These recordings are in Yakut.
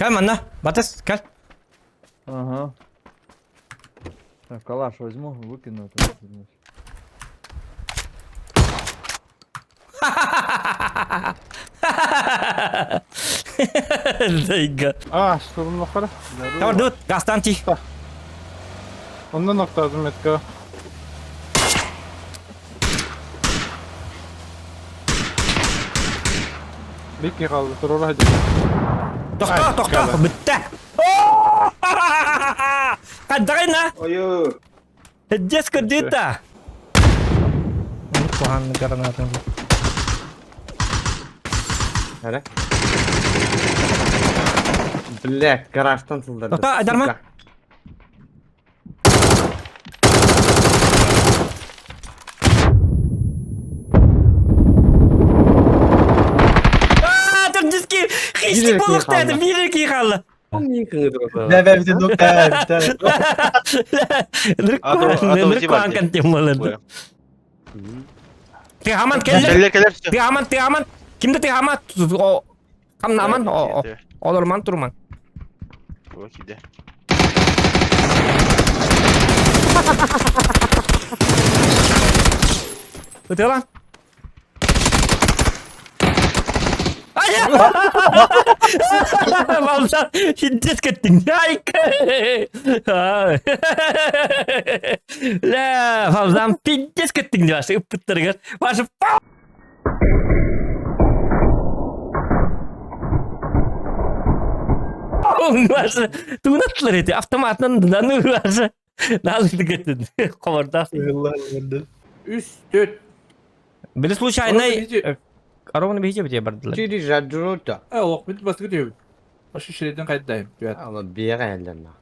Кэл манна, батыс, кэл. Ага. Так, калаш возьму, выкину это. Дайга. А, штурмнохара. Tamam dur, gazdan ти. Онно ноктаатым метка. Бикки қалды, тұрора хадыр. Тохто, тохто, бітті. Қаддағайна. Ою. Деско дита. Кухан гранатын. Эрэ. Бля, гаражтан сылдарды. Тоқта, Айдарма. Аа, төрдүски хищник болуқтайды, биир кии хаалла. Нырыккуан кантем боларды. Тыаман келлер. Келер келер. Тыаман, тыаман. Кимде тыаман? Хамнаман, олорман турман. Киде. Ытыалан. Ай! Балда, хиндет кеттиң. Ай! Ля, балдан пиндес кеттиң деп ашы ыппыттарыгар. Башы Башы туунаттылар эти автоматынан дану башы. Налыты кеттин. Хобордаах. Үс, төрт. Били случайно Арованы бихи бите бардылар. Чири жадрута. Э, олох бит басты күтөбүт. Башы ширеден кайдайым. Түбәт. Ама биэҕэ эллэнна.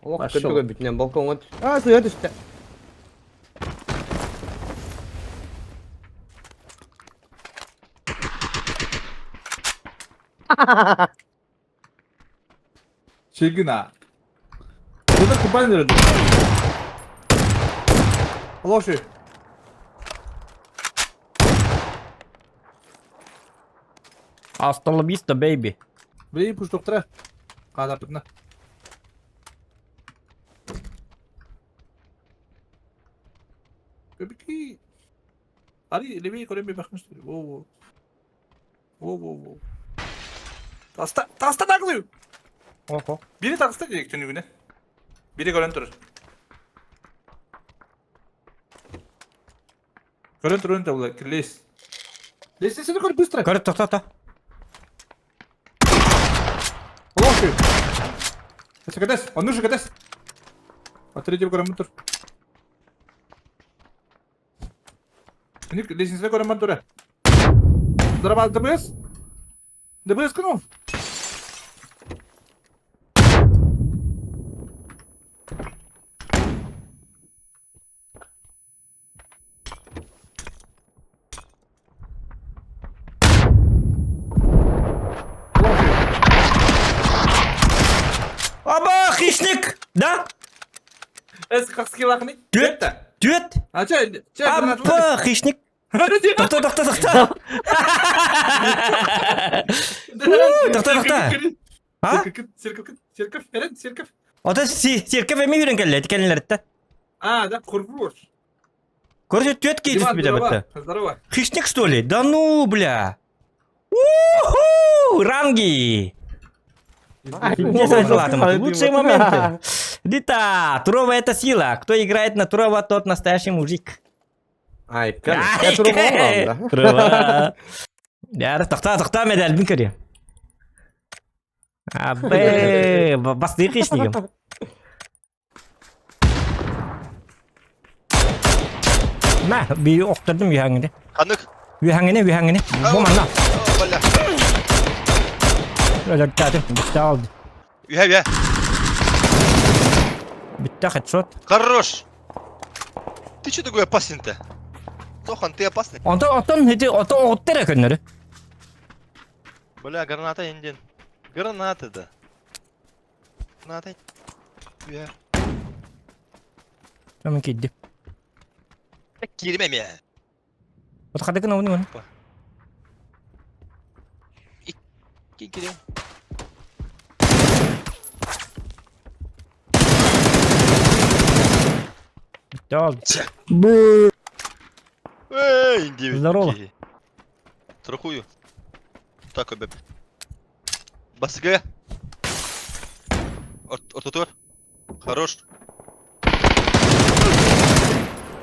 Олох Пошел. көрдүгө бүтүнэн балкоҥҥа түс. А, сыа түстэ. Чигина. Burada kuban nerede? Олох şu. Hasta la vista baby. Билей пуш доктора. Кадартына. Көбүки. Ари леви көрөн бе бакмыш. Во во. Во во во. Таста таста даглы. Охо. Бири таста керек түнүгүнө. Бири көрөн турur. Көрөн турун да була лес. Лестницаны көр быстро. Көрүп тохто тохто. Лоши. Катас, он нужен катас. А третий көрөн тур. Ник лестницаны көрөн тур. Здорово, ДБС. ДБС кну. Аба, хищник! Да? Эс какский лахны. Түөт. Түөт. А че, че Апа, хищник. Тохто, тохто, тохто. Тохто, тохто. А? Церковь, церковь, эрен, церковь. Ото церковь эми үрен келле, кенлерте. А, да, курбуш. Короче, түөт кейтис Диман, бите здорово. бітті. Здорово. Хищник, что ли? Да ну, бля. Уху! Ранги! Лучшие моменты. Дита, Турова это сила. Кто играет на Турова, тот настоящий мужик. Ай, кэл. Турова. Турова. Яр, тохта, тохта, медаль көрі. Абе, басты хищником. На, би оқтырдым үйәңіне. Ханык. Үйәңіне, үйәңіне. Бу манна. Бля. Өлөртәтім, бітті алды. Үһэ үһэ. Бітті хедшот. Хорош. Ты че такой опасен-то? Тохан, ты опасный. Онтон, онтон, ити, онтон оғыттыр көннөрү. Бля, граната индин. Граната да. Граната. Үһэ. Мен кидди. Кириме ме. Вот хадыкын оны оны. Кирим. Чал. Эй, индивид. Здорово. Страхую. Так, бэп. Басыга. Ортотур. Хорош.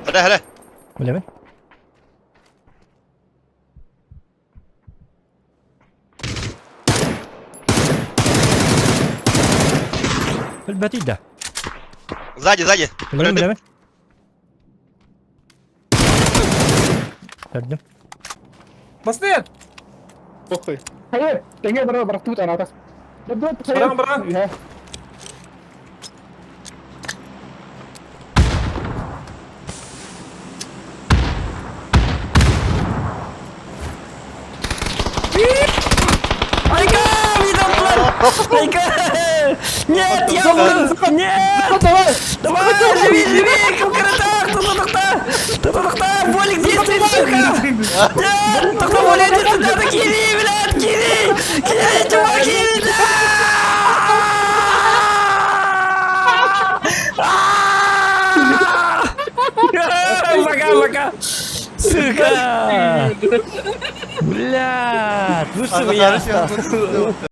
Хара, хара. Билэбин. Билбэтий да. Сзади, сзади. Билэбин, билэбин. Көрдүм. Бастыйан! Похуй. Хайа, тэҥэ бара барахтыбыт анаатас. Баран, баран. Айка, видно, Айка! Нет, я умру! Нет! Давай, живи, живи! Кукарата! Кто-то Кто-то Болик действует, сука! Нет! Только более действует, надо кири, блядь, кири! Кири, чувак, кири! Пока, пока! Сука! Блядь, лучше бы я остался.